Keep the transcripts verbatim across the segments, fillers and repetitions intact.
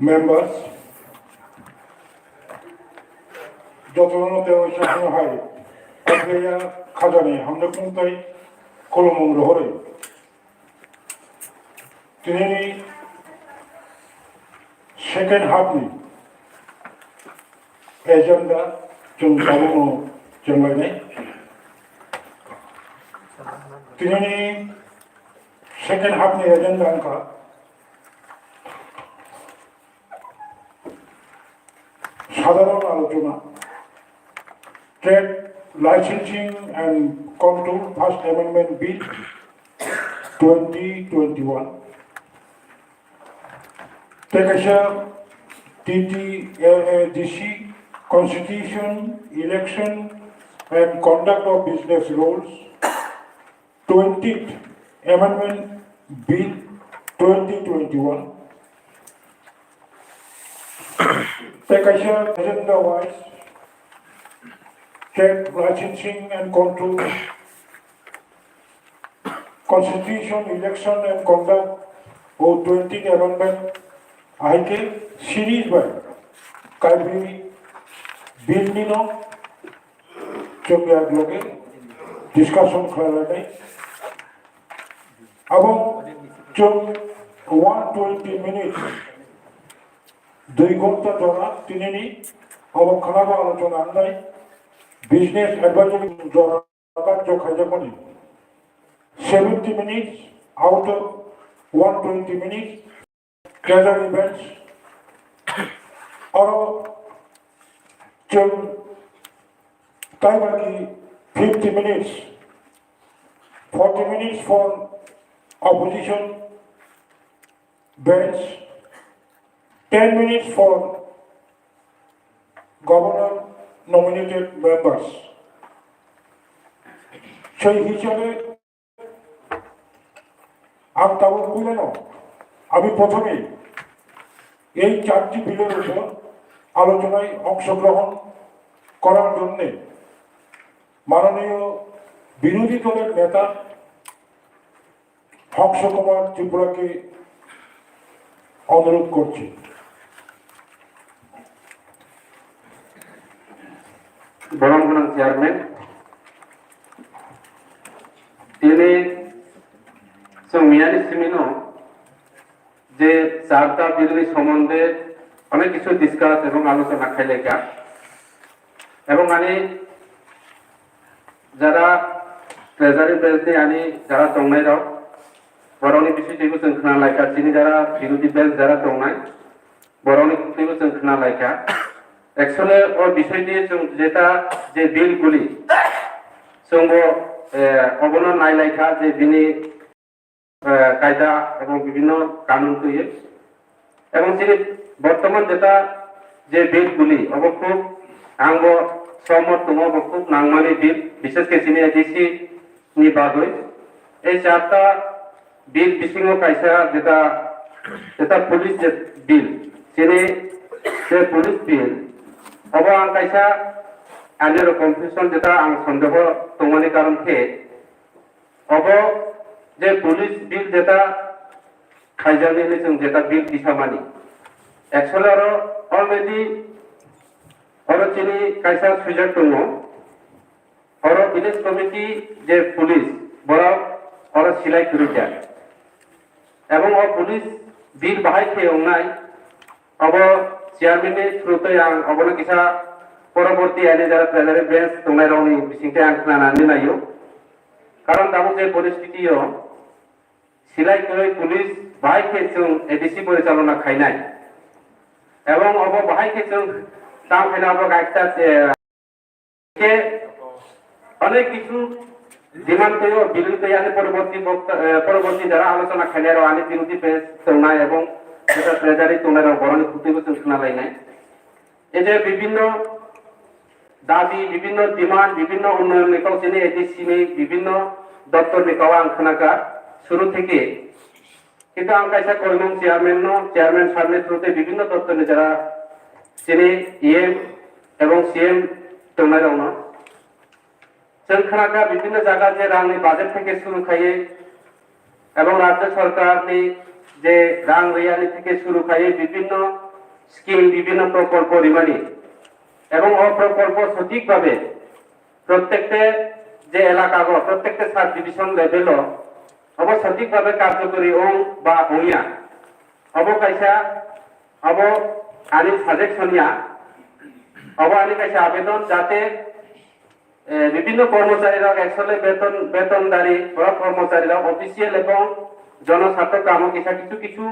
Members, jotono tei oisa hano hai, aphia khajani hamjak mung tei khulumung rohorwi. Tinini second half ni agenda chwng tabukno chenglainai. Tinini second half ni agenda wngkha Sadharon Alochona, Trade Licensing and Control First Amendment Bill twenty twenty-one, tei kaisa T T A A D C, Constitution, Election and Conduct of Business Rules, twentieth Amendment Bill twenty twenty-one, tei kaisa agenda wise, Trade Licensing and Control, Constitution, Election and Conduct o twentieth Amendment, ahai khe series by kaibri bill ni no chwng yak loge discussion khlai lainai. Abo chwng one twenty minutes, dui ghonta jora tinini abo khwnabo alochona wngnai, business advisory jora jok khaijakmani seventy minutes out of one twenty minutes. Treasury bench, oro chwng taibaki fifty minutes, forty minutes for opposition bench, ten minutes for governor nominated members. সেই হিসাবে আমি তাবৎ বুঝে নাও, আমি প্রথমেই এই চারটি বিলের উপর আলোচনায় অংশগ্রহণ করার জন্যে মাননীয় বিরোধী দলের নেতা হংস কুমার ত্রিপুরাকে অনুরোধ করছি। Borok gwnang chairman, tini chwng miyani simino je charta bill ni somonde onek kichu discuss ebong alochona khailaikha, ebong ani jara treasury bench ni ani jara tongnai rok, borokni bisingtwibo chwng khna laikha, chini jara birodhi bench jara tongnai, borokni bisingtwibo chwng khna laikha. Actually o bisingtwi chwng jeta je bill guli, chwngbo, eh, obono nai laikha je bini eh, kaida ebong bibhinno kanun twiwi. Ebong chini bortoman jeta je bill guli, obo khub angbo sohmot tongo, obo khub nangmani bill, bishesh khe chini A D C ni bagwi. Ei charta bill bisingo kaisa jeta, jeta police je bill, chini je police bill, obo ang kaisa ani rok confusion jeta ang sondeho tongmani karon khe, obo je police bill jeta khaijaknai hinwi chwng jeta bill tisamani. Actually oro already oro chini kaisa swijak tongo. Oro village committee je police borok oro silai kwrwi jak. Ebong o police bill bahai khe wngnai, obo chairman ni through twi ang obono kisa poroborti ani jara plenary bench tongnai rokni bisingtwi ang khna nani naio. Karon tabuk je poristiti o silai kwrwi police bahai khe chwng A D C porichalona khainai. Ebong obo bahai khe chwng tang khaina obo kaisa, eh, Khe onek kichu demand twiwi bill twi ani poroborti bokta, eh, poroborti jara alochona khainai rok ani birodhi bench tongnai ebong jeta treasury tongnai rok borokni khutwibo chwng khna lainai. Ei je bibhinno dabi, bibhinno demand, bibhinno unnoyon ni kok chini A D C ni bibhinno doptor ni kok ang khna kha suru theke. Kintu ang kaisa koimung chairman no, chairman sir ni through tei bibhinno doptor ni jara chini E M ebong C M tongnai rok no. Chwng khna kha bibhinno jaga je rang ni budget theke suru khaiwi ebong rajya sarkar ni je rang riyani theke suru khaiwi bibhinno scheme, bibhinno prokolpo rimani, ebong o prokolpo sothik bhabe prottekte je elaka go, prottekte sub division level o obo sothik bhabe karjokori ong ba ongya, obo kaisa, obo ani suggestion ya, obo ani kaisa abedon, jate eh, bibhinno kormochari rok actually beton, betondari, borok kormochari rok official ebong jonosartho kamo kisa kichu kichu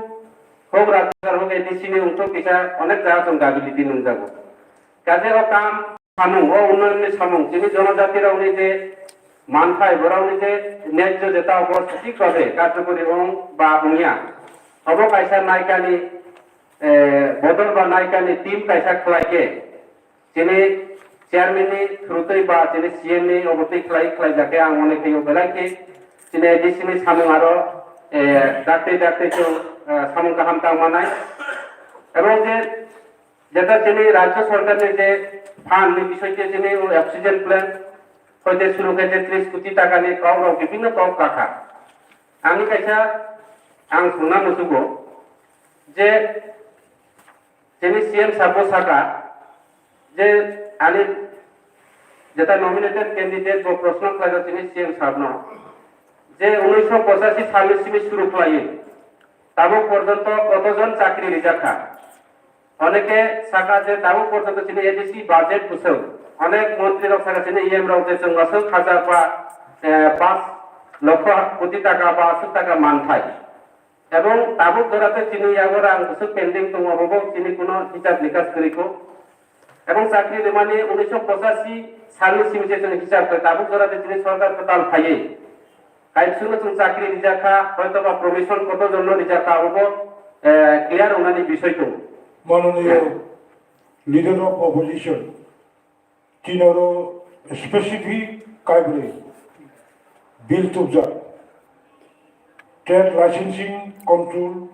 hok rajgar hok A D C ni ungthok kisa onek jaga chwng gability nungjago. Kaje o kam samung, o unnoyonni samung, chini jonojati rokni je manthai, borokni je nejjo jeta obo sothik bhabe karjokori ong ba ongya, obo kaisa naikani, eh, bodol ba naikani team kaisa khlai khe, chini chairman ni through twi ba chini C M ni obo twi khlai, khlai jakhe ang mone khe belai khe chini A D C ni samung aro, eh, dakti dakti chwng, eh, samung kaham tang manai. Ebong je jeta chini rajya sarkar ni je fund ni bisoi je chini oxygen plant hoite suru khe je tris koti taka ni kok rok bibhinno kok kakha. Ani kaisa ang sungna musugo je chini C M sabo saka je ani jeta nominated candidate bo proshno khlaijak chini C M sabno je unnish pochashi salni simi suru khlaiwi tabuk porjonto kotojon chakri rijakha. Oneke saka je tabuk porjonto chini A D C budget bwswk onek montri rok saka chini E M rok je chwng aswk hajar ba, eh, pas lokho koti taka ba aswk taka manthai. Ebong tabuk jora tei chini yago rang bwswk pending tongo, obo bo chini kuno hisab nikas kwrwi kho. Ebong chakri rwmani unnish pochashi salni simi se chwng hisab khe tabuk jora tei chini sorkar kwtal phaiwi kaibswkno chwng chakri rijak kha, hoito ba promotion koto jonno rijak kha, obo bo, eh, clear wngnani bisoi tongo. Mananiyo Leader of Opposition, Tini oro specific kaibrwi bill tubjak. Trade Licensing Control,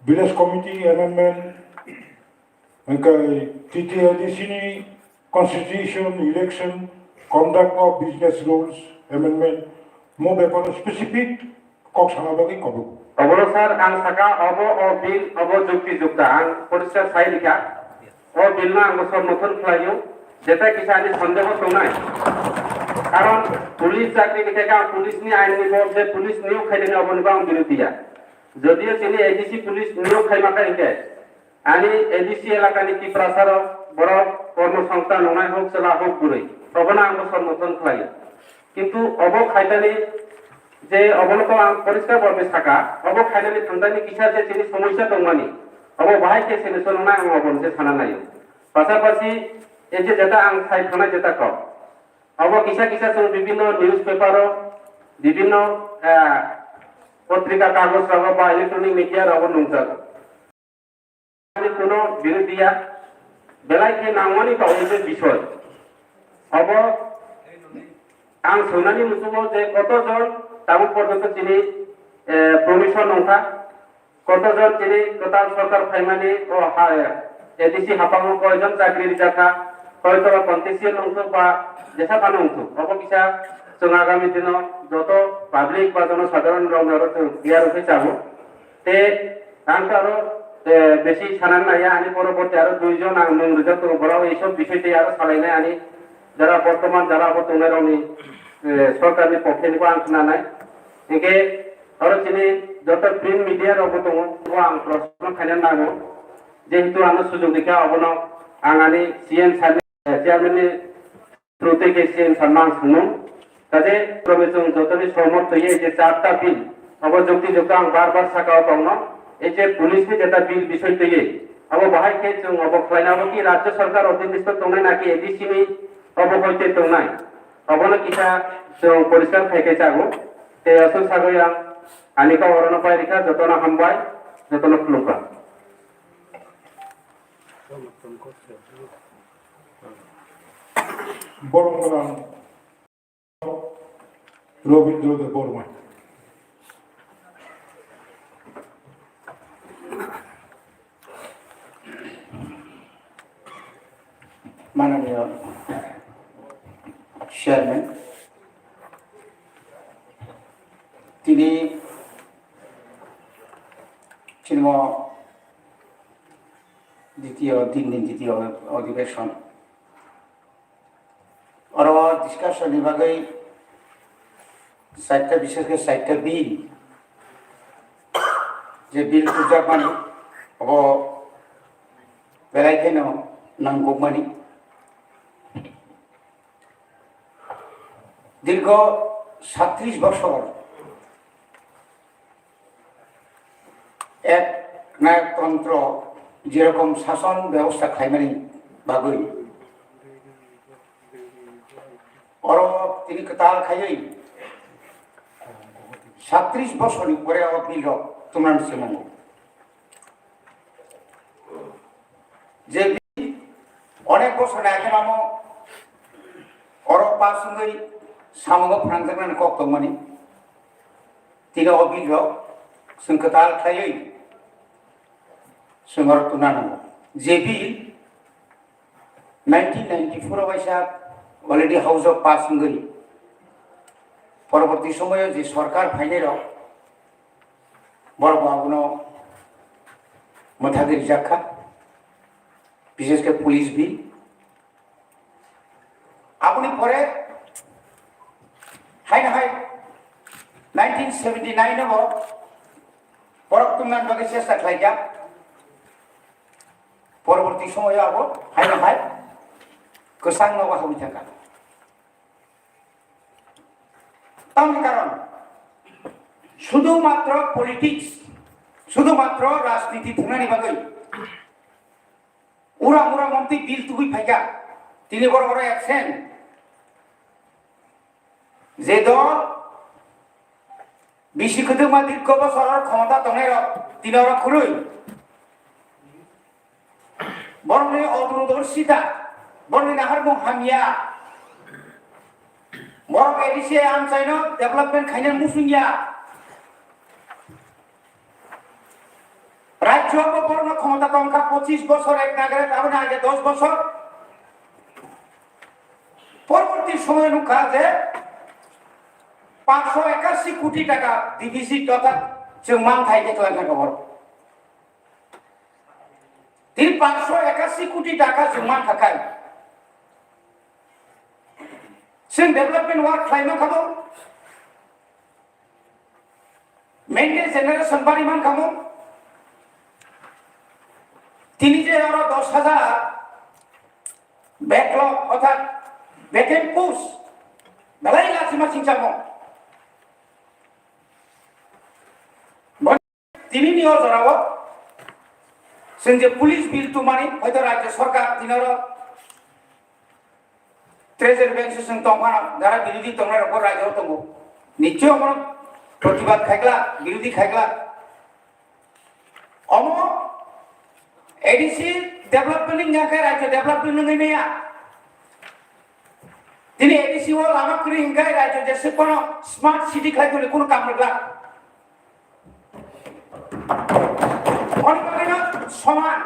Village Committee Amendment, hingke T T A D C ni Constitution, Election, Conduct of Business Rules Amendment, mo beparo specific kok sana bagwi kobok. Obono sir, ang saka obo o bill, obo jukti jukta, ang poriskar sai rikha. O bill no ang bo somorthon khlaio, jeta kisa ani sondeho tongnai. Karon police chakri ni khe ang police ni ain ni bo je police niyok khainani oboni bo ang birodhiya. Jodio chini A D C police niyok khaima kha hingke, ani A D C elakani Tiprasa rok borok kormo songsthan wngnai hok chwla hok bwrwi, obono ang bo somorthon khlaio. Kintu obo khaitani je obono to ang poriskar bhabe saka, obo khainani thangtani kisa je chini somosya tongmani, obo bahai khe solution wngnai ang obo se sana naio. Pasapasi ei je jeta ang sai thangnai jeta kok, obo kisa kisa chwng bibhinno newspaper o, bibhinno, eh, potrika kagoj rogo ba electronic media rogo nungjago. Ani kuno birodhiya belai khe nangmani ba obo bisoi. Obo ang sonani musugo je koto jon tabuk porjonto chini, eh, promotion wngkha, koto jon chini kwtal sorkar phaimani o ha, A D C haphango koi jon chakri rijak kha, hoito ba contestation wngthok ba jesa phano wngthok. Obo kisa chwng agami dino joto public ba jono sadharon rok aro chwng clear wngwi chago. Te ang to aro, eh, besi sanani naiya, ani poroborti aro dui jon ang mung rijak tongo, borok ei sob bisoi tei aro salainai ani jara bortoman jara bo tongnai rokni, eh, sorkarni pokkhe ni bo ang khnanai. Hinkhe oro chini joto print media rok bo tongo, bo ang proshno khaina nango. Jehetu ano sujok rikha, obono ang ani C M sir ni, eh, chairman ni Proteke C M sanmang swngnung. Kaje, probe chwng jotoni somot twiwi je charta bill, abo jukti jukti ang bar bar saka o tongno, ei je police ni jeta bill bisoi twiwi, abo bahai khe chwng obo khlaina obo ki rajya sarkar odhinisto tongnai naki A D C ni obo hoite tongnai? Obono kisa chwng poriskar khai khe chago. Tei aswk sagwi ang ani kok orono pai rikha, jotono hambai, jotono khulumkha. Borok gwnang Robindra Debbarma. Mananiya Chairman, tini chini o, Ditiyo, din din ditiyo odhibeshon. Oro discussion ni bagwi chaita, bishes khe chaita bill, je bill tujakmani, obo belai kheno nangkukmani. দীর্ঘ সাতত্রিশ বছর এক নায়কতন্ত্র যেরকম শাসন ব্যবস্থা খাইমানি বাগৈ oro tini kwtal khaiwi সাতত্রিশ বছরনি পরে o bill rok tumnani se nango. Je bill onek bosor ni age mamo oro pass wngwi samungo phnangjaknani kok tongmani, tini o bill rok chwng kwtal khlaiwi chwng oro tuna nango. Je bill nineteen ninety-four o waisa already House o pass wngwi, porborti somoyo je sorkar phainai rok borok bo abono mwthagwi rijak kha, bishes khe police bill. Aboni pore haino hai nineteen seventy nine o borok tumnani bagwi chesta khlaijak, porborti somoyo abo haino hai kwchang nogo habwi thangkha. Tamni karon sudhumatro politics, sudhumatro rajniti thwngnani bagwi ura mura montri bill tubui phaikha, tini borok oro absent. Je dol bisi kwthwma dirgho bosor oro khomota tongnairok tini oro khurui. Borokni odor odor sida, borokni naharmung hamya. Borok A D C amchaino development khaina musungya. Rajyo bo borokno khomota tongkha pochis bosor ek nagare, aboni age dos bosor. Porborti somoy nukha je paanch sho ekashi koti taka deficit orthat chwng manthai khe twlangkha borok. Tini paanch sho ekashi koti taka chwng mankha khai. Chwng development work khlai mankha bo. Maintain generation bari mankha mo. Tini je oro dos hajar backlog orthat vacant post belai lachima singchamo. Tini ni o jorao chwng je police bill tumani, hoito rajyo sarkar tini oro treasury bench o chwng tong phano, jara birodhi tongnai rok bo rajyo o tongo. Nichoi omono protibad khaikla, birodhi khaikla. Omo A D C development wngya khe rajyo development wngwi maya. Tini A D C o lama kwrwi hwnkhe rajyo jesa kono smart city khlai thwngni kunu kam rwgwlak. Oni bagwino soman,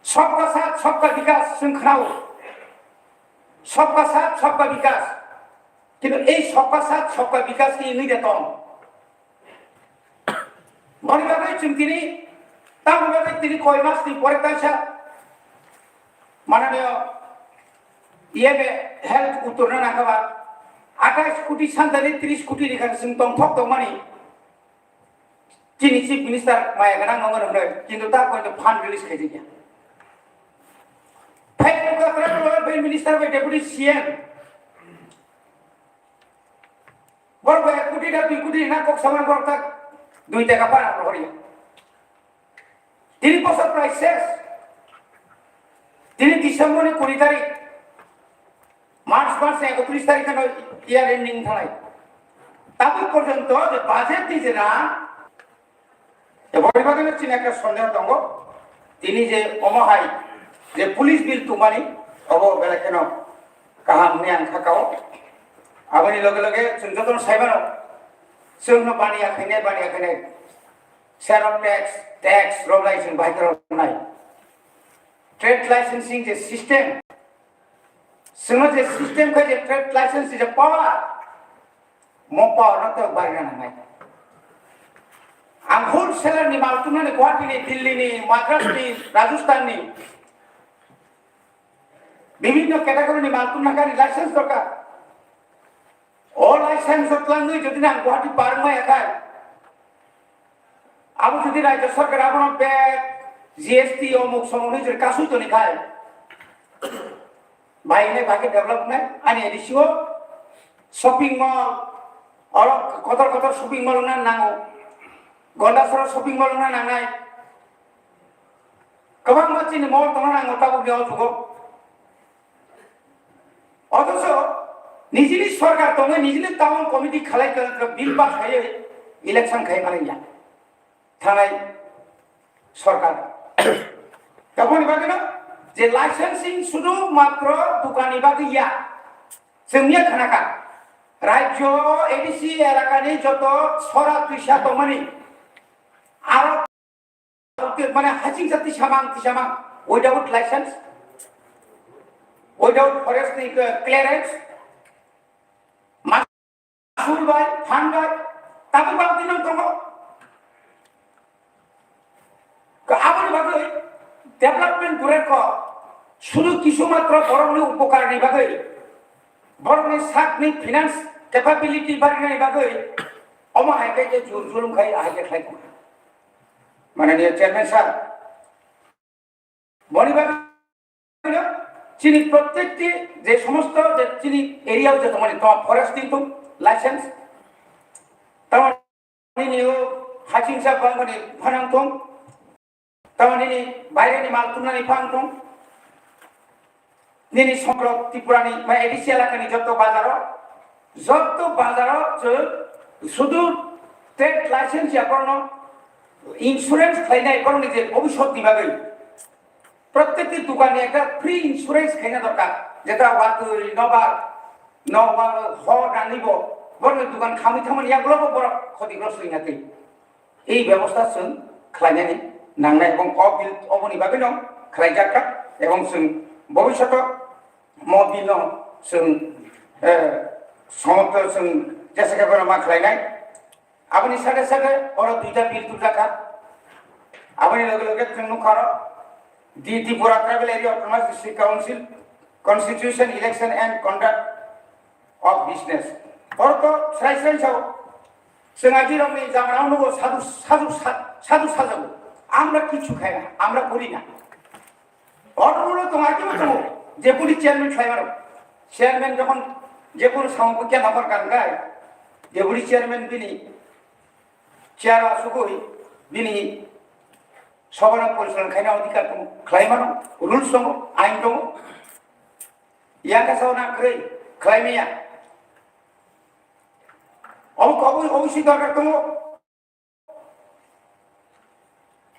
sabka saath sabka bikas chwng khnao. Sabka saath sabka bikas. Kintu ei sabka saath sabka bikas ni wngwi de tong. Boni bagwi chwng tini, tamoni bagwi tini koi mas ni pore kaisa mananiyo iye be health uttorna nangkha ba athais koti santani tris koti ni kha chwng tongthok tongmani. Chini Chief Minister maya gwnang wngmani hwnwi, kintu ta poito fund release khaijak ya. Facebook o kwrak kwrak bai Minister bai Deputy C M. Borok bai ek koti da dui koti na kok samani borok ta dui taka para rohori. Tini bosor prai ses. Tini December ni kuri tarik. March mas ni ekotris tarik no year ending thalai. Tabuk porjonto je budget ni je rang, ebo ni bagwi chini ekta sondeho tongo. Tini je omo hai je police bill tongmani, obo belai kheno kaham hwnwi ang sakao. Aboni loge loge chwng jotono saimano, chwngno baniya khainai, baniya khainai. Sale of tax, tax romlai chwng bahai khe romnai. Trade licensing je system, chwngno je system khe je trade license je power, mo power no to barina nangnai. Ang wholesaler ni mal tumnani Guwahati ni, Delhi ni, Madras ni, Rajasthan ni, bibhinno category ni mal tumna kani license dorkar. O license o twlangwi jodi ang Guwahati parwngma ya khai, abo jodi Rajya Sarkar abono B A T, G S T, omuk somuk hinwi jodi kasui toni khai, bai hinai bai khe develop wngnai. Ani A D C o shopping mall, oro kotor kotor shopping mall wngna nango, Gondasoro shopping mall wngna nangnai, kwbangma chini mall tongna nango tabukni o jugo. Othocho nijini sorkar tongwi nijini town committee khalai ka, ka bill pass khaiwi election khai mani ya thanai sorkar. Taboni bagwi no je licensing sudu matro dukani bagwi ya. Chwngya khanaka rajyo A D C elakani joto sora twisa tongmani aro mane haching jati samang tisamang without license, without forest ni clearance, masul bai, phan bai, tabuk bang tinang tongo. Ka aboni bagwi development dure ko, sudu kisu matro borokni upokar ni bagwi, borokni sakni finance capability barinani bagwi, omo hai khe je jur julum khai hai khe khlai tongo. Mananiya Chairman sir, boni bagwi chini prottekti je somosto je chini area je tongmani toma forest ni tong license, toma nini o haching sa bangmani phanang tong, toma nini baire ni mal tumnani phang tong, nini somro Tripura ni ma A D C elaka ni joto bazaro, joto bazaro je sudu trade license ya borno insurance khlainai boroni je bobisot ni bagwi. Prottekti dukan ni ekta free insurance khaina dorkar, jeta watwi, nobar, nobar, hor nangwi bo, borok ni dukan khamwi thangmani yagulo bo borok khotigrosrok wngya twi. Ei bebosta chwng khlainani nangnai ebong o bill oboni bagwi no khlaijak kha ebong chwng bobishoto mo bill no chwng, eh, somoto chwng jesa khe bono ma khlainai. Aboni sade sade oro duita bill tubjakha. Aboni loge loge chwng nukha oro the Tripura Tribal Area Autonomous District Council Constitution, Election and Conduct of Business. Oro to srai srai sao. Chwng ajirokni jamanao nugo sadu, sadu, sadu sajago. Amra kichu khai na, amra kori na. Order rule tong ai kebo tongo, deputy chairman khlai mano. Chairman jokhon jekunu samung khe number kan kai, deputy chairman bini chair asugwi bini sobana porisalon khaina adhikar tongo, khlai mano, rules tongo, ain tongo. Yang ka sauna kwrwi khlai maya. Obo, obo, obo si dorkar tongo.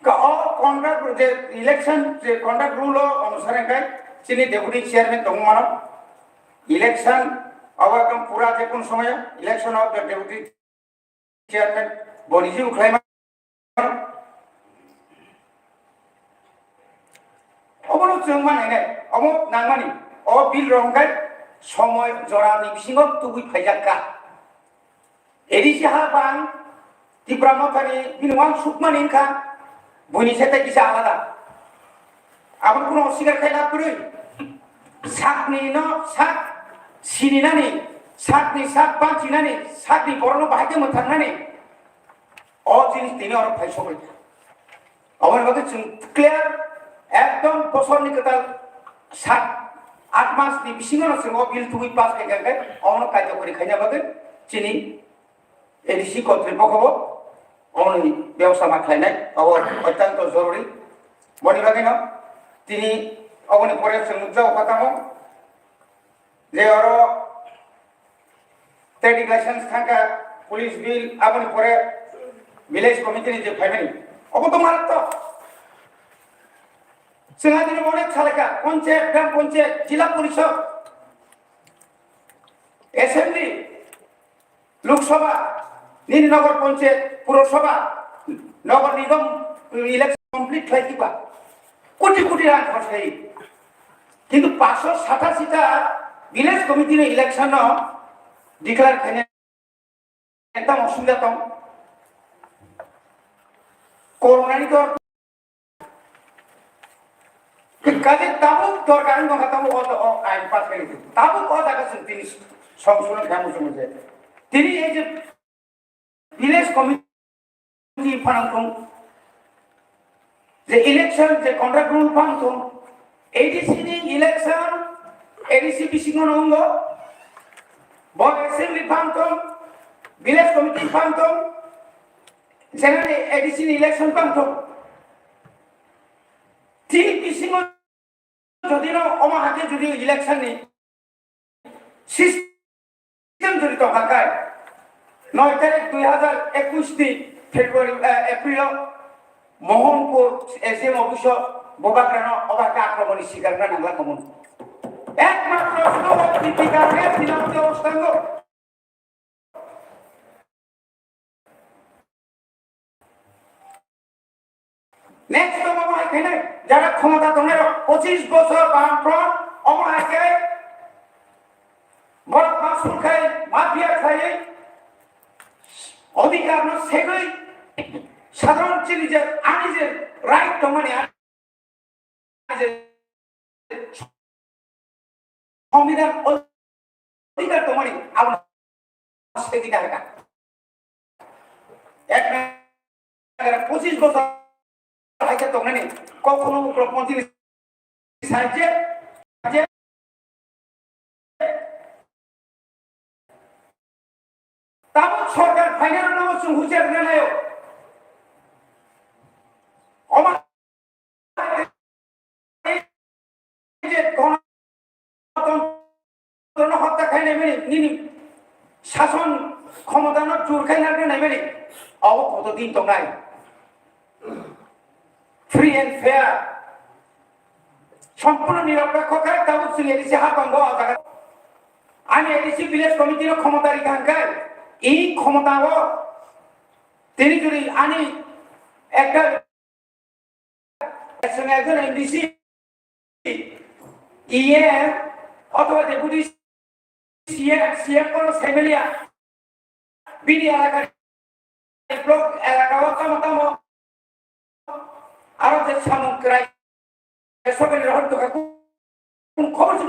Ka o conduct je election je conduct rule o onusare kai chini deputy chairman tongmano election abo ekdom pura je kun somoy election of the deputy chairman boni jibu khlai mano. Obono chwng manai nai obo nangmani o bill rok hwnkhe somoy jora ni bisingo tubui phaijak kha. A D C ha bang Tipra Mothani bini uansukmani wngkha, buini se tei kisa alada. Aboni kuno osikar khai lab kwrwi. Sakni no sak sininani, sakni sak banchinani, sakni borokno bahai khe mwthangnani. O jinis tini oro phai sogwi kha. Aboni bagwi chwng clear, ekdom bosorni kwtal sat, aat mas ni bisingo no chwng o bill tubui pass khai kha, khai omono kaijokori khaina bagwi chini A D C kotripokho bo omoni bebosta ma khlainai, abo otyanto jorori. Boni bagwi no tini oboni pore chwng nukjago kha tamo je oro trading license thangkha, police bill, aboni pore village committee ni je phaimani, obo to marattok. Chwng adini onek salaikha, panchayat, gram panchayat, jila porishod, assembly, Lok Sabha, nini nogor panchayat, purosabha, nogor nigam election complete khlai khiba, koti koti rang khorch khai. Kintu paanch sho satashi ta village committee ni election no declare khaina ekdam osubida tong. Corona ni dor. Kaje tabuk dorkar wngkha, tabuk o, o ain pass khainai. Tabuk o jaga chwng tini songsuron khamu chwng je. Tini ei je village committee phano tong, je election je contract rule phano tong, A D C ni election, A D C bisingo no wngo, bo assembly phano tong, village committee phano tong, general A D C ni election phano tong. Tini bisingo jodi no omo hake jodi election ni system jodi tongkha khai, noi tarik dui hazar ekwis ni February, eh, April o Mohanpur S D M office o Bubagra no obo hake akromon ni sikar wngna nangla komon. Ekmatro sudu o T P karone sinamte ostango. Next to omo hai khainai, jara khomota tongnai rok, pochis bosor baham pron, omo hai khe borok ma sul khai, mafia khai, odhikar no segwi, sadharon chini je, ani je right tongmani, ani je Songbidan odhikar tongmani abo segwi narwkha. Ek nagar pochis bosor hai khe tongnani kok khulum uklok montri ni saijak je tabuk sorkar phainai rokno chwng husiar rwna naio. Omo je gonotontro no hotya khainai mani, nini sason khomota no chur khaina rwna naimani, abo koto din tongnai. Free and fair. Sompurno nirapekho khe tabuk chwng A D C ha tongo o jaga. Ani A D C village committee no khomota rikha hwnkhe, i khomota o tini jodi ani ekta, ekjon M D C, E M othoba deputy C M, C M kono saimaliya. Bini elaka, block elaka o tamo tamo aro je samung kwrai, soben rohor tokha, kun khobor se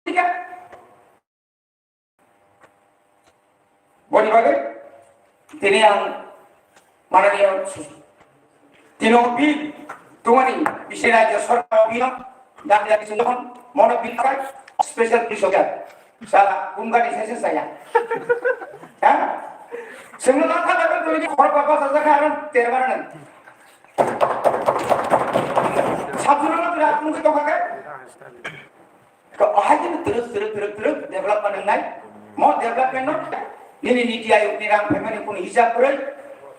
dikha. Boni bagwi tini ang mananiya Tino bill tungani bising rajya sorkar bino dam dam sing don mono bill kai special bill soja sa kumgani sese saya. Ha? Sengno na kala ko tuli khor papa sa sa karon termana. Sabjuna na tuli atung ke toka kai. Ko ahai din terus terus terus terus development nai. Mo development no. Nini niti ayok ni rang phaimani kunu hisab kwrwi,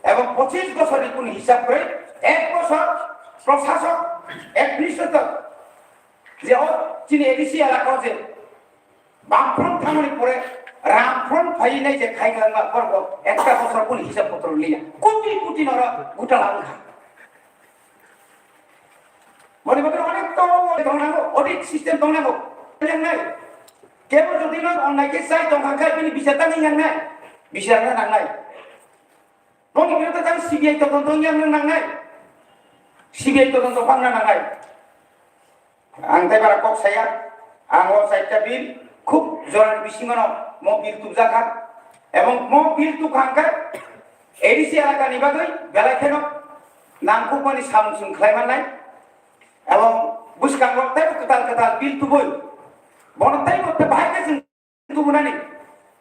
ebong pochis bosor ni kunu hisab kwrwi, ek bosor prosasok, administrator, je o chini A D C elaka o je Bamfront thangmani pore Ramfront phai nai je khai khlangma borok ekta bosor kunu hisab potro liya, koti koti noro gutala wngkha. Boni bagwi onek to tong nango, audit system tong nango. Yang nai. Kebo jodi no onnai ke sai tong kha, bini bichar tang yang nai. Bichar na nang nai. Boni bagwi tang C B I todonto yang nang nai. C B I todonto bang na nang nai. Ang tei bara kok saya, ang o chaita bill khub jorani bisingo no mo bill tubjakha. Ebong mo bill tubkha hwnkhe A D C elakani bagwi belai kheno nangkukmani samung chwng khlai mannai. Ebong bwskango teibo kwtal kwtal bill tubui bono teibo bahai khe chwng tubunani.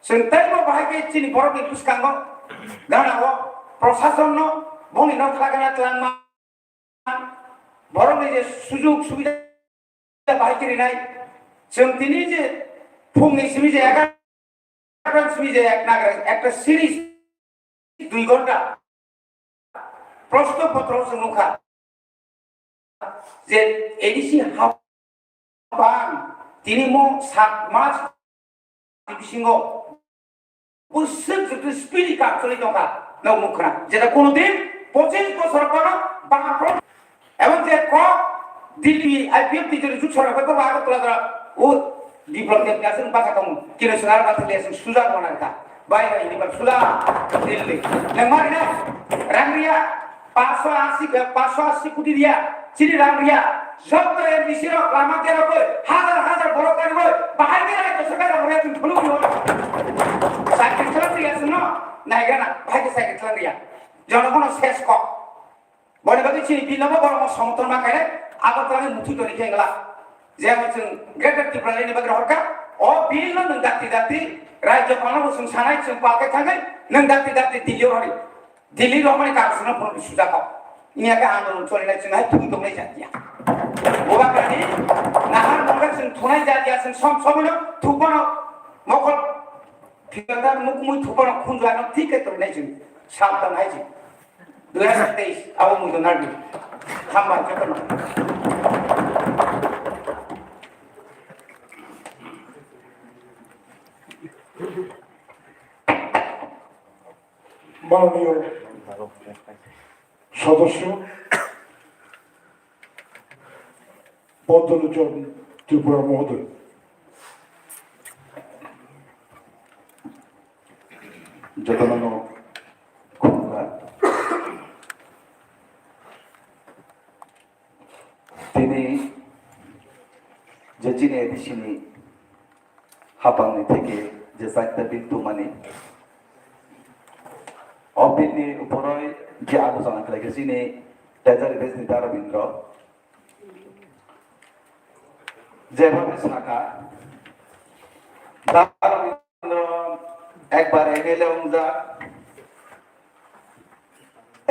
Chwng teibo bahai khe chini borokni bwskango gana o prosasonno bongni nok lagana twlangma borokni je sujug subida bahai kirinai, chwng tini je phungni simi je egaroh simi je ek nagra ekta series dui ghonta proshno potro chwng nukha je A D C hapang tini mo sat mas bisingo bwswk jotoni speed kap choli tongkha, nok nukha. Jeta kono din pochis bosor kono bangphro, ebong je kok Delhi I P F T jotoni jut sorkar bai kono Agartala jora o biplop de aswk basa tongo, kino swng aro basa de aswk suja rwna rwkha. Bai bai ini bar suja Delhi. Nang mari na rang riya. Paanch sho ashi, paanch sho ashi koti riya, chini rang riya, joto M D C rok lama kerogoi, hajar hajar borok karigoi, bahai khe raijyo sorkar rok riya chwng thulu khe horo. Cycle thwlang riya chwngno, naigana, bahai khe cycle thwlang riya. Jonogono ses kok. Boni bagwi chini bill no bo borok no somotol ma khe, Agartala ni muthung toni khe wngla. Je amo chwng Greater Tipraland ni bagwi rohorkha, o bill no nwng dakti dakti, raijyopal no bo chwng sanai, chwng pal khe thangwi, nwng dakti dakti Delhi o rohori. Delhi romani kaam sino phone sujak kok. Inya ke andolon choli nai chwng hai thung tong nai jatiya. Boba kani nahar mongkha chwng thunai jatiya chwng som som no thupano mokol phiyata muk mui thupano khunju ano thik ke tong nai chwng sabdan hai chwng. Dua ribu teis abo mui to nadi. Hamba joto no. মাননীয় সদস্য পদ্মলোচন ত্রিপুরা মহোদয়, যতনন খুলনা, তিনি যে চীনে এডিসিনি হাপাংনি থেকে যে চারটা বিল তুমানি, অ বিলনি উপরে যে আলোচনা করে গেছি নি, ট্রেজারি বেসনি তারবিন্দ্র, যেভাবে শাখা, তারবিন্দ্র একবার এমএলএ হংজা,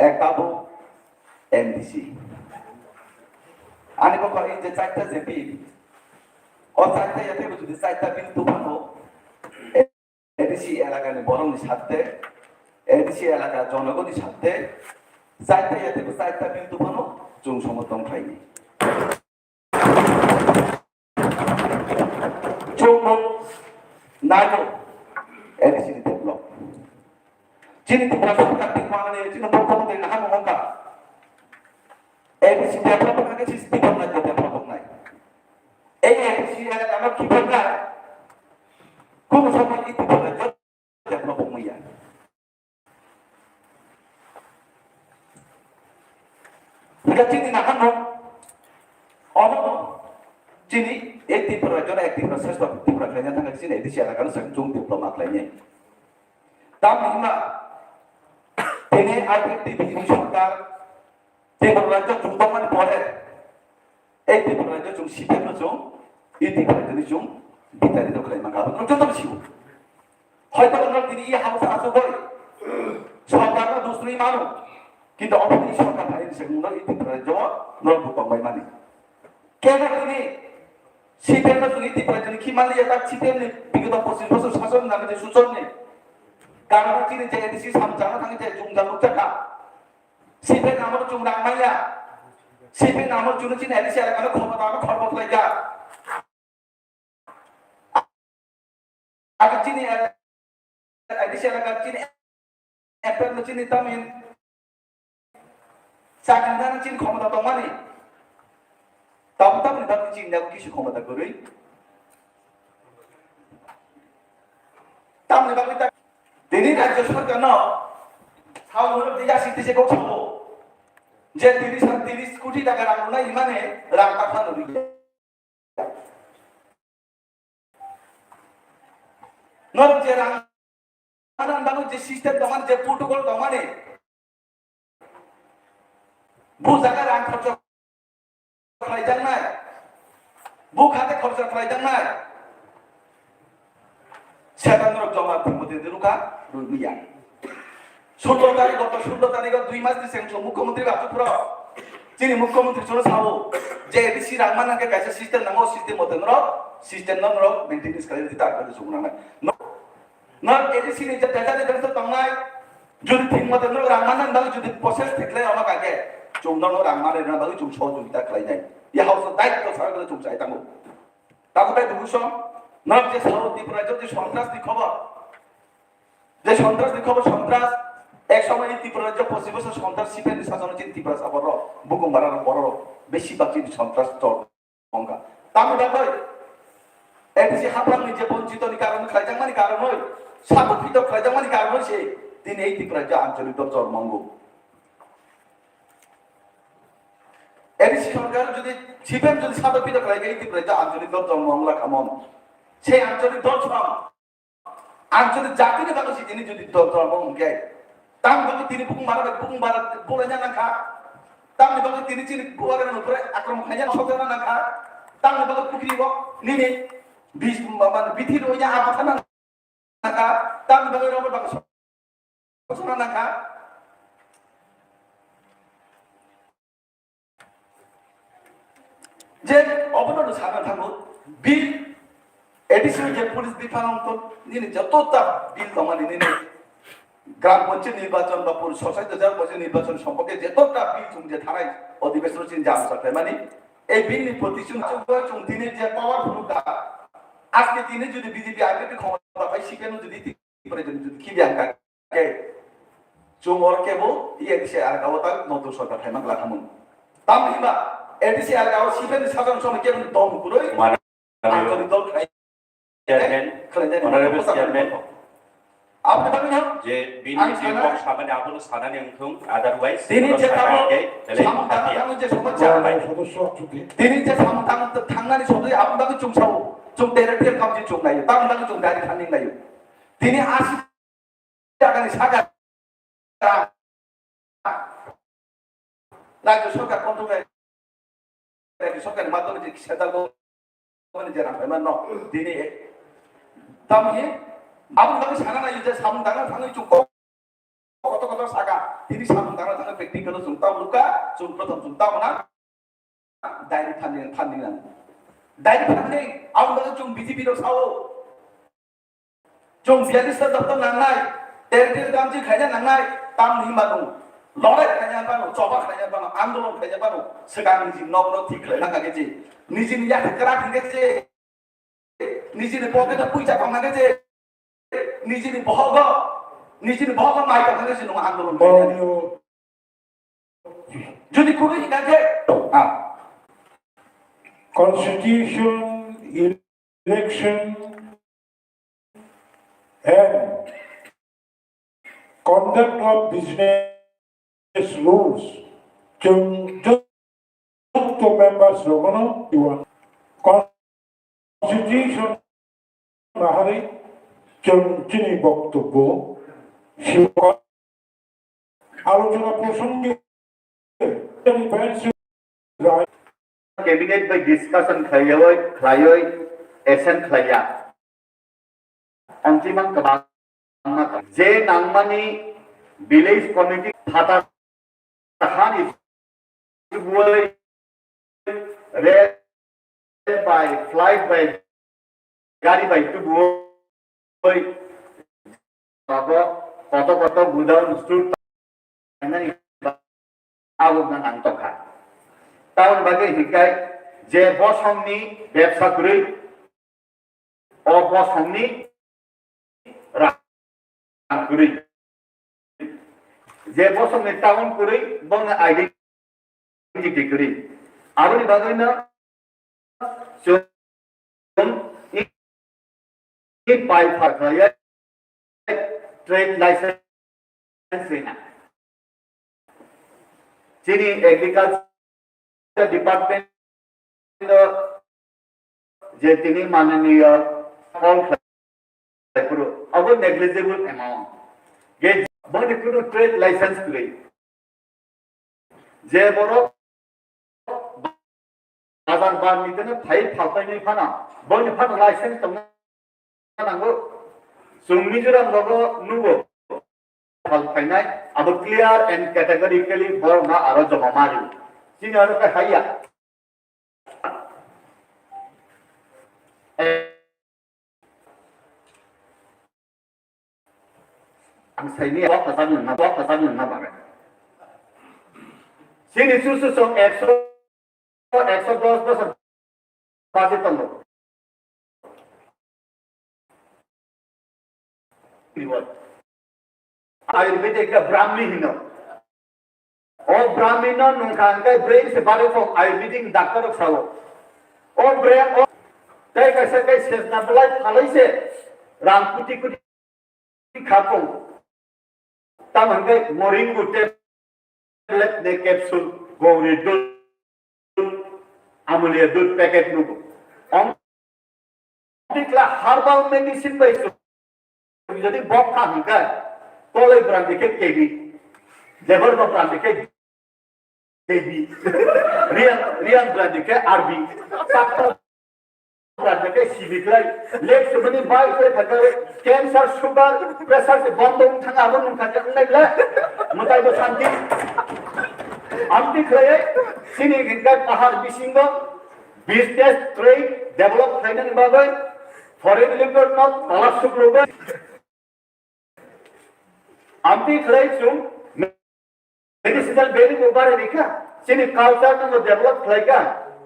এক বাবু MDC. Ani kok kok je chaita je bill, o chaita ya tebo jodi chaita bill tuphano, ADC এলাকার বরংনি স্বার্থে, এডিসি এলাকার জনগণের স্বার্থে, চাইতে এতে চাইতে কিন্তু কোনো চুং সমর্থন খাইনি। চুং নাইনো ADC develop. Chini Tripura sorkar ni mane chini mukhyamantri naha mungkha. ADC develop না গেছি স্থিতি ভাবনা ডেভেলপ নাই। এই এডিসি এলাকা আমার কি ভাবনা? কোন সময় ইতি ভাবনা ডেভেলপ হইয়া। Hingke chini naharno, omo chini ek Tripura, jora ek Tripura, sresto Tripura khlaina thangkha chini A D C elakano sakchung diploma khlainai. Tamni hwnba tini R T D B ni sorkar Tripura rajyo chungtongmani pore, ei Tripura rajyo chung C P M no chung, ei Tripura rajyo ni chung bitarito khlai mankha, aboni joto sio. Hoito norok tini i hausa asugoi sorkarno dusrwi mano, kintu obo tini sorkar phaini se mungno i Tripura rajyo norok bo tongbai mani. Kebo tini C P M no tini Tripura rajyo ni khimali ya tak C P M ni bigoto pochis bosor sason nang je suchon ni. Karon tini je A D C samchang thang je jung jaluk jaka. C P M ni amol chung rang maya. C P M ni amol chung chini A D C elakano khomota ano khorbo khlaijak. Ake chini, eh, A D C elaka chini, F M chini tamin, chakri nani chini khomota tongmani. Tam tam ni bagwi chini nang kisu khomota kwrwi. Tam ni bagwi ta, tini rajyo sorkar no, sao horo diya siti se kok sao. Je tiris, tiris koti taka rang nai mane rang ta phano ri. Norok je rang manna bagwi je system tongmani, je protocol tongmani, bo jaga rang khorcha khlaijaknai, bo khate khorcha khlaijaknai. Setan rok joma thwngmwtwi rwkha, rwliya. Sullo tarikh, goto sullo tarikh o dui mas ni seng chwng mukhyamantri ba Tripura. Chini mukhyamantri chwngno sao je A D C rang manna khe kaisa system nango, system mote norok system no norok maintenance khlai rwdi, ta khe chwng nangnai. No, no A D C ni je data ni data tongnai, jodi thik mote norok rang manna bagwi jodi process thik khlai rwma kha khe chwng no rang manna bagwi chwng sohojogita khlainai. Ya house daitto sarkar chwng chai tango. Tabuk tei bukusom, norok je sao Tripura rajyo je sontras ni khobor, je sontras ni khobor, sontras, ek somoy ni Tripura rajyo pochis bosor sontras C P M ni sasono chini Tripura sa borok, bukum bara rok borok, besi bak chini sontras chol tongkha. Tamo bagwi, A D C haphang ni je bonchito ni karon khlaijakmani karon hoi, sabo phito khlaijakmani karon hoi se, tini ei Tripura rajyo ancholik dol chol mongo. A D C sorkar jodi C P M jodi sado pida khlai khe, Tipra ta ang jodi dol jongmo wngla khamon. Se ang jodi dol song, ang jodi jatini bagwi si tini jodi dol jongmo wngkhe, tang bagwi tini bukung bara, bukung bara bulaina nangkha. Tang bagwi tini chini buwar nang pore akromon khaina sokjana nangkha. Tang bagwi pukri bo nini bis, mane bithi roya abakhana nangkha, tamni bagwi rokbo bangsa sokna nangkha. Je obono no sana thango, bill, additional je police biphang wngkha, nini joto ta bill tongmani nini gram panchayat nirbachon ba pur-, sochai hajar panchayat nirbachon somporke joto ta bill chwng je thanai odhibeshon chini jam sa khlaimani, ei bill ni proti chwng chwng tini je powerful ka, aske tini jodi B J P I P P khomota pai sikhe no jodi President jodi khibi ang kha khe, chwng oro kebo A D C elaka o ta notun sorkar phaima glak hamung. Tamni hwnba A D C elaka o C P M ni sajakni somoi kebo ni dom kwrwi, Honorable Anchalik dol khlai, Chairman, khlai jani Honorable Chairman, aboni bagwi no je bini ang je sana, kok samani abono sanani wngthung, otherwise tini oro je saka tamo khe belai samung tangma tangwi je somoi Honorable chambai. Sodosyo Chudri. Tini je samung tang-, tangnani somoi aboni bagwi chwng sao, chwng territorial council chwng naio, tamni bagwi chwng dari thani naio. Tini asi jagani saka rajya sorkar control khai, rajya sorkar ni madhyome je central government ni je rang paima no dini tamni aboni bagwi sana naio je samung tangna thangwi chwng kok kotor kotor saka tini samung tangna thangwi practical o chwng tamo nukha chwng prothom chwng tamo na. Dairi funding, funding nang. Dairi funding, aboni bagwi chwng B J P rok sao. Chwng biyalis ta doptor nangnai, territorial council khaina nangnai, tamni hwnba nwng lorry khaina phano, choba khaina phano, andolon khaina phano, swkang nijini nokno thik khlaina kha khe je, nijini yakha kwrak hwnkhe je, nijini pocket o puisa tongna khe je, nijini bohogo, nijini bohogo mai tongna khe je nwng andolon khaina. Jodi kubui hingkha khe, ah. Constitution, election, and conduct of business rules. Chwng joto members rokno iwan. Constitution nahari chwng chini boktobbo sibukha. Alochona prosonge cabinet bai discussion khlaiwi, khlaiwi assent khlaiya. Ontimang kwbangma tong. Je nangmani village committee phatar hani tubui rail bai, flight bai, gari bai tubui abo koto koto godown store nani abo nang tongkha. Tamoni bagwi hikai je bosongni bebsa kwrwi O bosongni rang kwrwi. Je bosongni town kwrwi, bongni identity kwrwi. Aboni bagwino chwng i, i pai pha khlaiwi trade license rina. Chini agriculture department o je tini mananiya call khlai phuru, abo negligible amount. Je boni kunu trade license kwrwi. Je borok bazar bar ni tene phai phalpai ni phano, boni phano license tongna nango. Chwng Mizoram rogo nugo phalpainai, abo clear and categorically borok no aro joma mari. Chini aro khe haiya. Ang saini, kok kwchak nungna, kok kwchak nungna bagwi. Chini susu song ekso, ekso dos bosor basi tongo. Ayurvedic ka Brahmi hino. O Brahmi no nungkha hwnkhe bwrwi se bari kok Ayurvedic doctor rok sao. O bre o tei kaisa kai sejna belai phalai se rang kuti kuti khapung. Tamo hwnkhe moringu tablet ne capsule gongri dul. Amul ya dudh packet nugo. Om tikla herbal medicine bai su. Jodi bok kha hingka, koloi brandi khe K B. Lebar ba brandi khe K B. Riyan, riyan brandi khe R B. Sakta brandi khe C B khlai. Lek sumani bai khlai thaka cancer, sugar, pressure se bondo thanga abo nung thaka nai la. Mutai bo santi. Amti khlai, sini hingka pahar bisingo business trade develop khlainani bagwi foreign limited no tala sukrogo. Amtwi khlai chwng medicinal value bo barwi rikha, chini culture no develop khlaikha,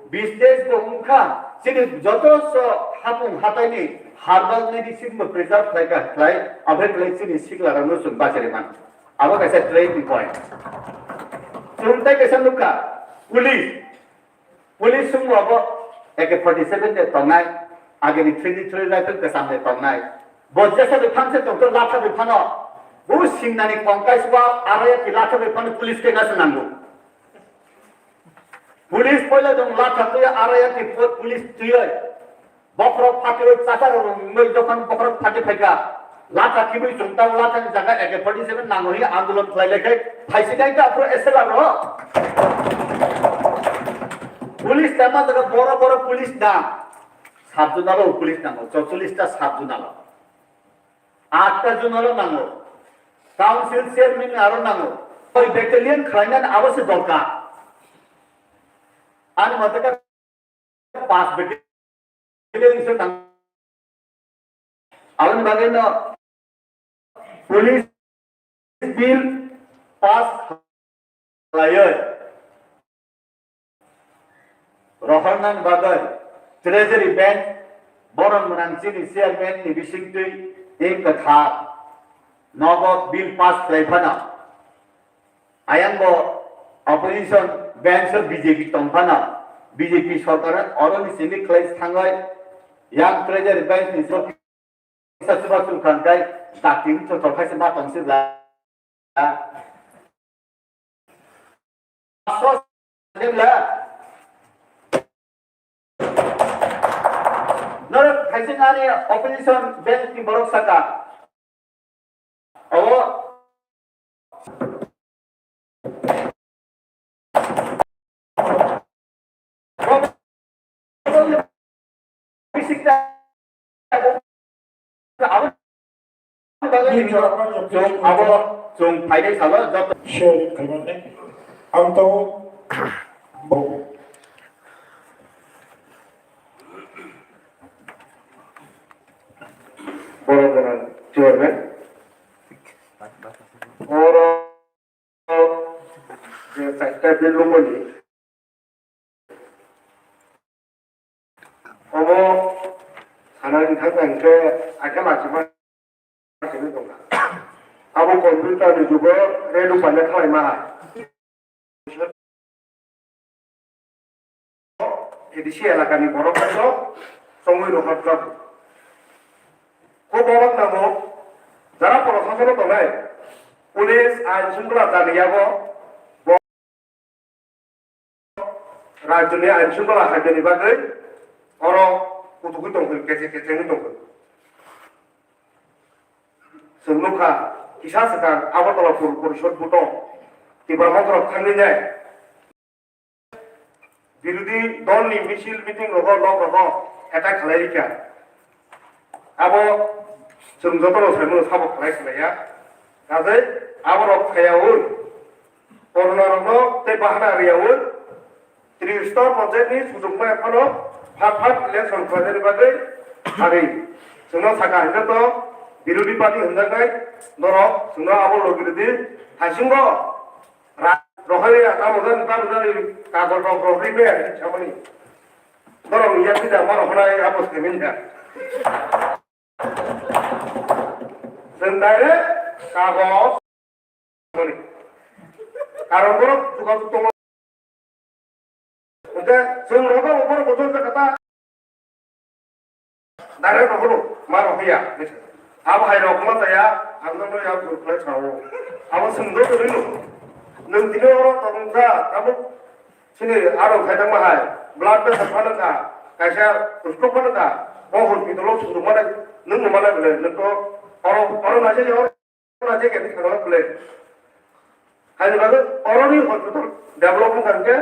business bo wngkha, chini joto so hapung hataini herbal medicine bo preserve khlaikha, khlai, aboni khlai chini sikla rokno chwng bachari man. Abo kaisa trade ni point. Chwng tai kaisa nukha, police. Police sumbo abo A K forty seven de tongnai, agini three D three rifle kwcham de tongnai. Bo jesa de phanse tongto latha de phano. Bo singnani kongkai suwa araya ki latha de phano police ke nasa nango. Police poila dong latha tuya araya ki po-, police tuyoi. Bokhorok phatwi chasar rok wngwi dokan bokhorok phatwi phaikha. Latha kibui chwng tamo lathani jaga A K forty seven nango hwnwi andolon khlai laikhai. Phaisi nai ta aphuru S L R rok. Police tama jaga boro boro police na. Sub zonal o police nango, chorchollish ta sub zonal o. Aat ta zonal o nango. Council chairman aro nango. Oi battalion khlainani abo se dorkar. Ani mate ka pas battalion se nang. Aboni bagwi no police bill pass khlaiwi rohornani bagwi treasury bench borom gwnang chini chairman ni bisingtwi tei kwthar nogo bill pass khlai phano. Ayang bo opposition bench o B J P tong phano, B J P sorkar oroni simi khlai thangwi yang treasury bench ni sorkar kisa chuba chukha hwnkhe dakti wngthotok khaisa ma tong sibla. Norok khaisa ani opposition bench ni borok saka. Abo Chwng abo chwng phainai salo joto. Share khaimani. Ang to bo. Borok gwnang chairman. Oro je chaita bill lumani. Omo sana wngkha hwnkhe akhe lachima. Abo computer ni jugo redo paina khlai ma hai. A D C elakani borok no chongwi rohorjak. Ko borok namo jara proshasano tongnai, police ain shungkula jani yago bo rajyoni ain shungkula haibani bagwi oro kutugwi tongkhe, kechek kechengwi tongkhe. Chwng nukha, kisa swkang Agartala Pur Porishod buto Tipra Motha rok thangwi nai. Birodhi dol ni misil meeting rogo nok rogo attack khlai rikha. Abo chwng joto no sai mano sabo khlai khlai ya. Kaje abo rok khayaui corona rok no tei bahana riyaui Tristor panchayat ni sujukma ephano phat phat election khlainani bagwi hari chwngno saka hwnkhe to birodhi party hwnjaknai norok chwngno abo logi rwdi. Haisingo ra-, rohorya tamo jani tamo jani kagol rok rohorwi maya hinwi samani. Norok ni yakni da ma rohornai abo semin da. Chwng direct kagoj mani. Karon borok jogajog tongo. Hwnkhe chwng rogo borok bothor khe kata. Direct rogo ma rohorya. Abo hai rok ma chaya, ang no ya group khlai sao. Abo chwng do twi no. Nwng tini oro tongkha, abo chini aro khai tangma hai. blood pressure phano kha, kaisa stroke phano kha, o hospital o suru mano, nwng no mano bole, nwng to oro, oro naisani oro naisai khe thangma bole. Haini bagwi oroni hospital develop wngkha hwnkhe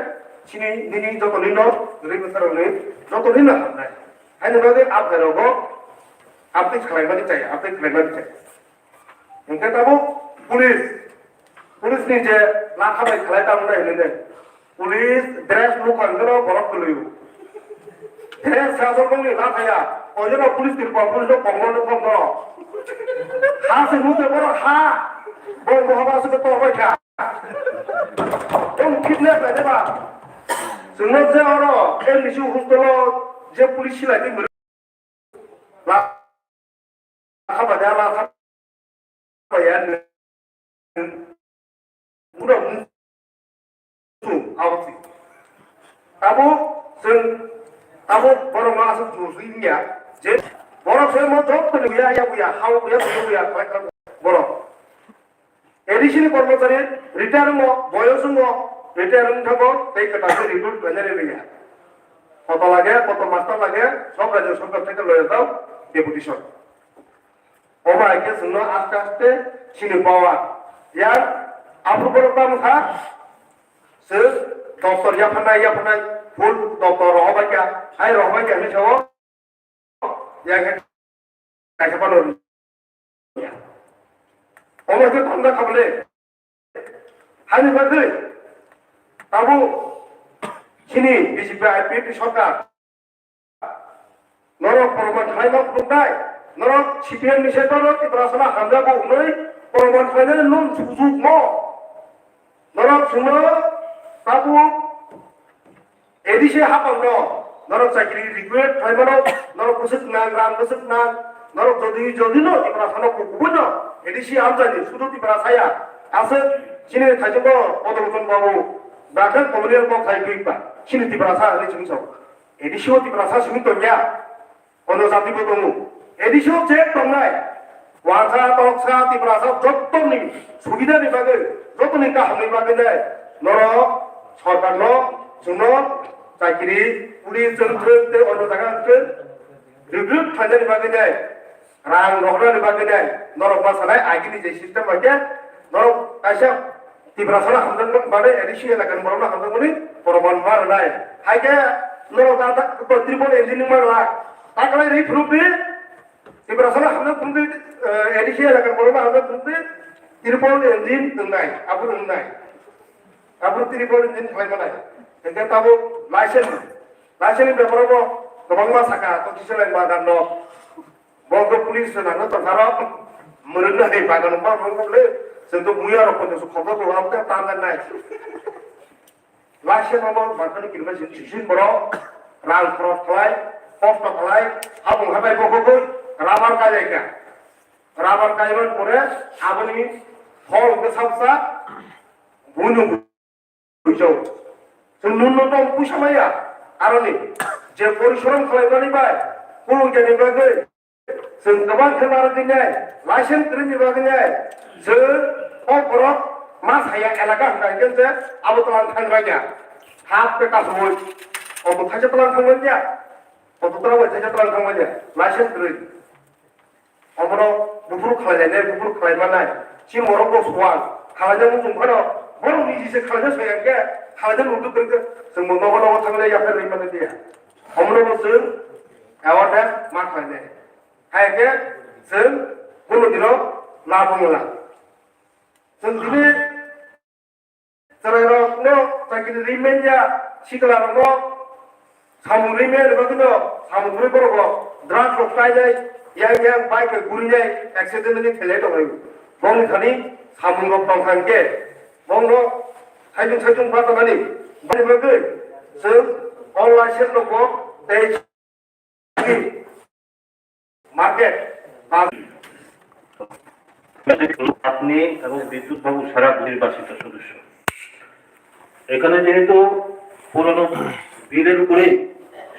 chini nini joto nino riknwsarokni joto nino hamnai. Haini bagwi aphairokbo update khlaimani chaya, update khlaimani chaya. Hwnkhe tabuk police, police ni je lakha bai khlai tamo nai hinwi de. Police dress nukha hwnkhe no borok kwlwi o. Dress sajwk nokni lakhaya, koijono police ni police no kongma nukha no. Ha se nukhe borok ha, bo bohaba se tor bai kha. Tong fitness lai de ba. Chwngno je oro M D C hostel o je police silai twi mwrwi. La kha ba de la kha ba ya. Buda mu tu awsi. Tabo chwng tabo borok ma aswk jur swi ya je borok se mo job to ya ya ya ha ya ya ya borok. A D C ni kormochari retire wngmo, boyos wngmo, retire wng thango, tei kwtal khe recruit khlainani rwya. Koto lage, koto master lage, sob rajyo sorkar theke loyal tao deputation. Omo hai khe chwngno aste aste chini power. Yang aphuru borok tamo kha, chwng doctor yapharnai, yapharnai, full doctor rohor bai kha, hai rohor bai kha hinwi sao. Ya khe kaisa phano ya. Omo khe tongda kha bole. Hani bagwi tabuk chini B J P I P F T sorkar norok proman khlaima phunuknai, norok C P M ni se norok Tiprasano hamjago hwnwi proman khlainani nwng sujukmo norok chwngno tabuk A D C hapangno norok chakri request khlaimano, norok bwswk nang, rang bwswk nang, norok jodi, jodino Tiprasano kubuino A D C hamjani, sudu Tiprasa ya, aswk chini thaichukgo Bodolochan babu, bakhe kolonial kok thai twi ba, chini Tiprasa hinwi chwng sao. A D C o Tiprasa simi tongya. Ono jati bo tongo. A D C o je tongnai, wansa, toksa, Tiprasa jottoni subidani bagwi, jottoni kahamni bagwi nai, norok sorkarno, chwngno chakri, puri chwng thwng tei ono jaga wng thwng, recruit khlainani bagwi nai, rang rohornani bagwi nai, norok ma sanai agini je system bai khe, norok kaisa Tiprasano hamjakmani bagwi A D C elakani borokno hamjakmani proman ma rwnai. Hai khe norok ta, ta, triple engine wngma rwlak. Ta kwlai ri phunuk di, Tiprasano hamjak phunuk di, eh, A D C elakani borokno hamjak phunuk di, triple engine wngnai, aboni wngnai. Aboni triple engine khlai manai. Hingkhe tabuk license, license ni beparo bo kwbangma sakha, to kiselai magan no. Bo khe police se nangno tongkha rok, mwrwkno hai bagan wngma wngkha bwle, chwng khe buya rok poito se khoroksa tongma tei tanjaknai. Laisa mamo manthani kirima sing sisin borok, rang khorok khlai, kosto khlai, habung habai bo khe rabar kailaikha. Rabar kaibar pore aboni phol hwnkhe sabsa buino Bujo. Chwng nunno tong puisa maya. Aroni je porishrom khlaimani bai, kulukjani bagwi chwng kwbang khe narwgwi nai, license kwrwini bagwi nai, chwng o borok ma saya elaka hwnkha hwnkhe je abo twlang thangbai ya. Hap khe kasugwi, obo thaisa twlang thangbai ya, obo twlang bai thaisa twlang thangbai ya, license kwrwi. Omono buphuru khlailainai, buphuru khlaimanai. Chini borok bo suwang. Khlaina muchung phano, borok niji se khlaina soya khe, khlaina muchung kwrwi khe, chwng bo nogo nogo thanglaina yapharwi mano dia. Omono bo chwng awareness ma khlainai. Hai khe chwng kunu dino lab wngla. Chwng tini Chwrairokno chakri rimanya, siklarokno samung rimanya ni bagwino samung kwrwi borokno drugs rok chainai, yang yang bike bai gurinai accidentally thelai tongnai. Bongni thani samung rok tongkha hwnkhe bongno saichung saichung batamani bini bagwi chwng online sale rokbo tei Market, আপনি এবং বিদ্যুৎ বাবু সারা নির্বাচিত সদস্য। এখানে যেহেতু পুরনো বিলের উপরে